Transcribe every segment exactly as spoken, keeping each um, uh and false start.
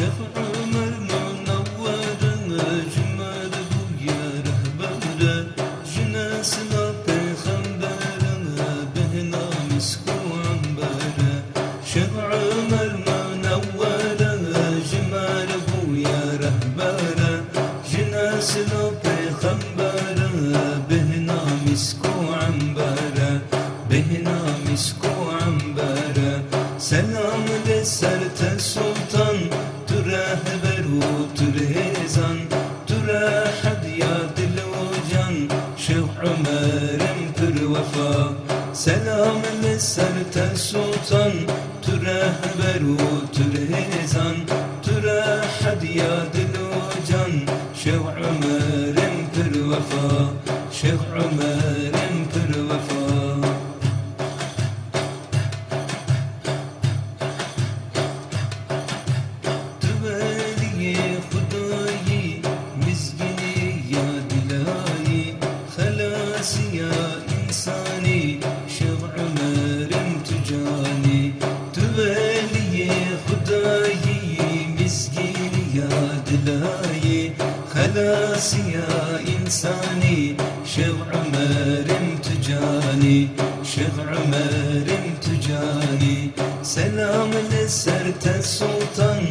Şêx Umer Munewwer e, ji me re bûye rehber e, ji nesla pêxember e, bêhna misk û ember e. Şêx Umer Munewwer e, ji me re bûye rehber e, ji nesla pêxember e, bêhna misk û ember e, bêhna misk û ember e. Selam li ser te Sultan, tu rehber û tu rêzan, tu re hediya dil û can, Şêx Umer in pir wefa. Selam li ser te Sultan, tu rehber û tu rêzan, tu re hediya dil û can, Şêx Umer in pir wefa, Şêx Umer in pir wefa. Tu weliyê Xwedayî, mizgîniya dilayî, xelasiya însanî, Şêx Umer in tu canî. Tu weliyê Xwedayî, mizgîniya dilayî, xelasiya însanî, Şêx Umer in tu canî, Şêx Umer in tu canî. Selam li ser te Sultan,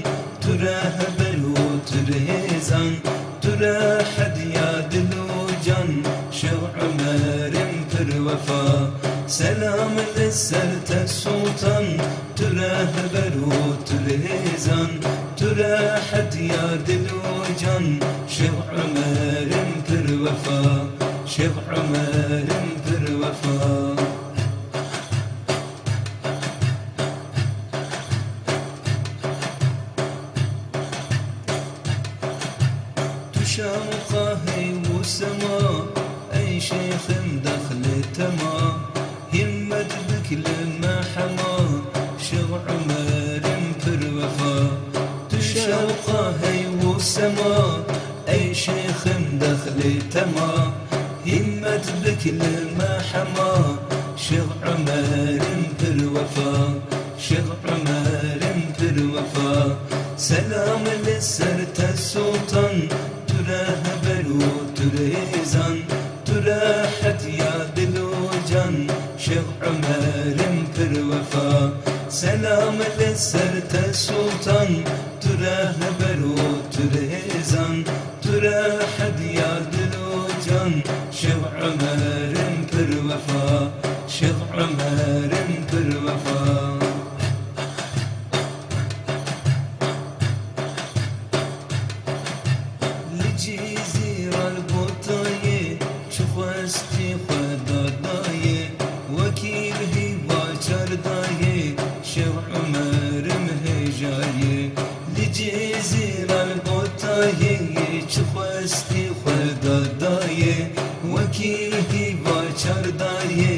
tu rehber û tu rêzan, tu re hediya dil û can, Şêx Umer in pir wefa. Selam li ser te Sultan, tu rehber û tu rêzan, tu re hediya dil û can, Şêx Umer in pir wefa, Şêx Umer in pir wefa. Tu şewqa heyw û sema, ey şêxim dexlê tema, himmet bik li me hema, Şêx Umer in pir wefa. Tu şewqa heyw û sema, ey şêxim dexlê tema, himmet bik li me hema, Şêx Umer in pir wefa, Şêx Umer in pir wefa. Selam li ser te Sultan, tu rehber û tu rêzan, tu re hediya dil û can, Şêx Umer in pir wefa. Selam li ser te Sultan, tu rehber û tu rêzan, tu re hediya dil û can, Şêx Umer in pir wefa, Şêx Umer in pir wefa. Li Cizîran Botayê, çi xwestî xwe dadayê, wekî bi hîva çardayê, Şêx Umer in hêjayê. Li Cizîran Botayê, çi xwestî xwe dadayê, wekî hîva çardayê,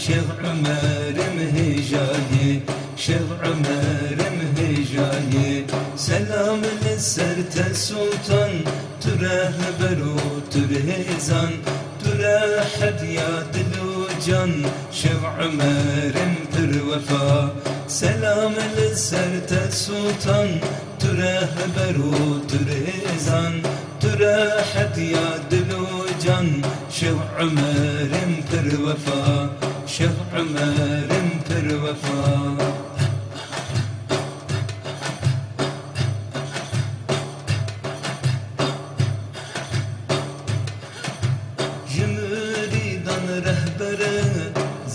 Şêx Umer in hêjayê, Şêx Umer in hêjayê. Selam li ser te Sultan, tu rehber û tu rêzan, tu re hediya dil û can, Şêx Umer in pir wefa. Selam li ser te Sultan, tu rehber û tu rêzan, tu re hediya dil û can, Şêx Umer in pir wefa, Şêx Umer in pir wefa. Ji mirîdan rehber e,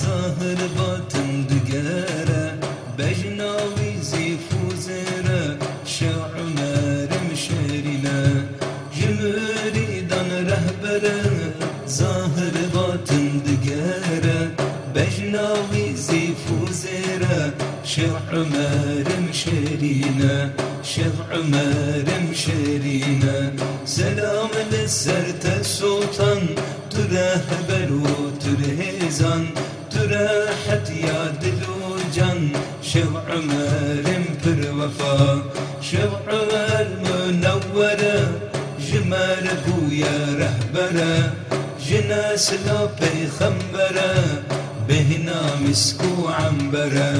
zahir batin digere, bejna wî zîf û zêr e, Şêx Umer in şêrîn e. Ji mirîdan rehber e, zahir batin digere, bejna wî zîf û zêr e, Şêx Umer in şêrîn e, Şêx Umer in şêrîn e. Selam li ser te Sultan, tu rehber û tu rêzan, tu re hediya dil û can, Şêx Umer in pir wefa. Şêx Umer Munewwer e, ji me re bûye rehber e, ji nesla pêxember e, bêhna misk û ember e.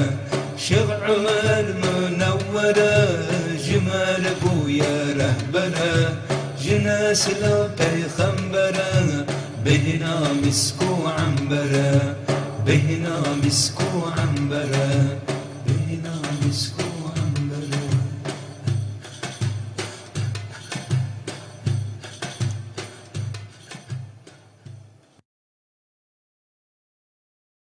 Şêx Umer Munewwer e, ji me re bû Sila peyxembere, bêhna misk û embere, bêhna misk û